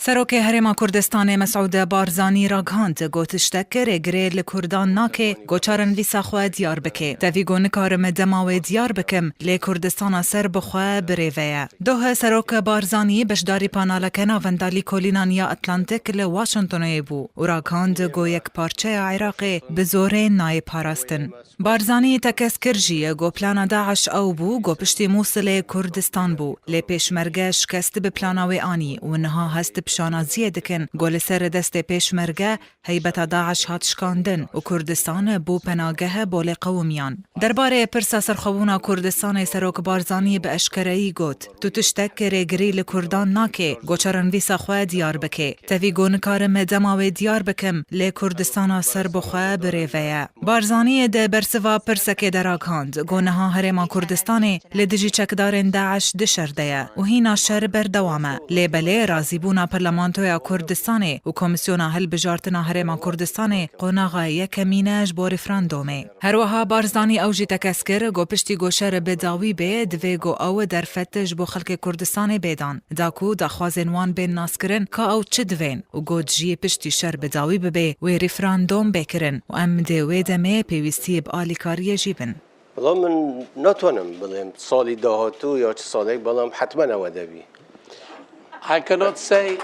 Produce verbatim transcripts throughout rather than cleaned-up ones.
Serokê Herêma Kurdistanê Mesûd Barzanî ragihand, got, tiştek rêgirê li Kurdan nake, go çarenivîsa xwe diyar bike. Tevî go nikarim dema wê diyar bikim, lê Kurdistana ser bi xwe bi rê ve ye. Doh Serok Barzanî beşdarî paneleke navenda lîkolînan ya Atlantik li Washingtonê bû û ragihand, go yekparçeya Iraqê bi zorê nayê parastin. Barzanî tekez kir jî, go plana DAIŞ ew bû, go piştî Mûsilê Kurdistan bû. Lê Pêşmerge şikest bi plana wê anî û niha hest bi şanaziyê dikin, go li ser destê Pêşmerge heybeta DAIŞ hat şikandin û Kurdistan bû penageh bo lêqewimiyan. Derbarê pirsa serxwebûna Kurdistanê Serok Barzanî bi eşkereyî got, Tu tiştek rêgirî li Kurdan nake, go çarenivîsa xwe diyar bike. Tevî go nikarim dema wê diyar bikim, lê Kurdistana ser bi xwe bi rê ve ye. Barzanî di bersiva pirsekê de ragihand, go niha Herêma Kurdistanê li dijî çekdarên DAIŞ di şer de ye û hîna şer berdewam e. Lê belê razîbûna Parlamentoya Kurdistanê û Komîsyona Hilbijartina Herêma Kurdistanê qonaxa yekemîn e ji bo referandumê. Her wiha Barzanî ew jî tekez kir, go piştî go şer bi dawî bê, divê go ew derfet ji bo xelkê Kurdistanê bê dan, da ku daxwazên wan bên naskirin ka ew çi divên û got jî piştî şer bi dawî bibe, wê referandum bê kirin û em dê wê demê pêwîstiyê bi alîkariyê jî bin. Valla min natonim bilêm salî dahatû ya çi salek, belam hetmen ewe de bî. I cannot say.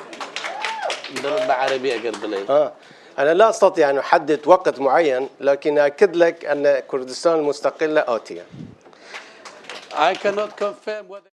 Dur bi erebî eger bilê. ها، أنا لا أستطيع أن أحدد وقت معين، لكن أكد لك أن كردستان المستقلة آتية. I cannot confirm whether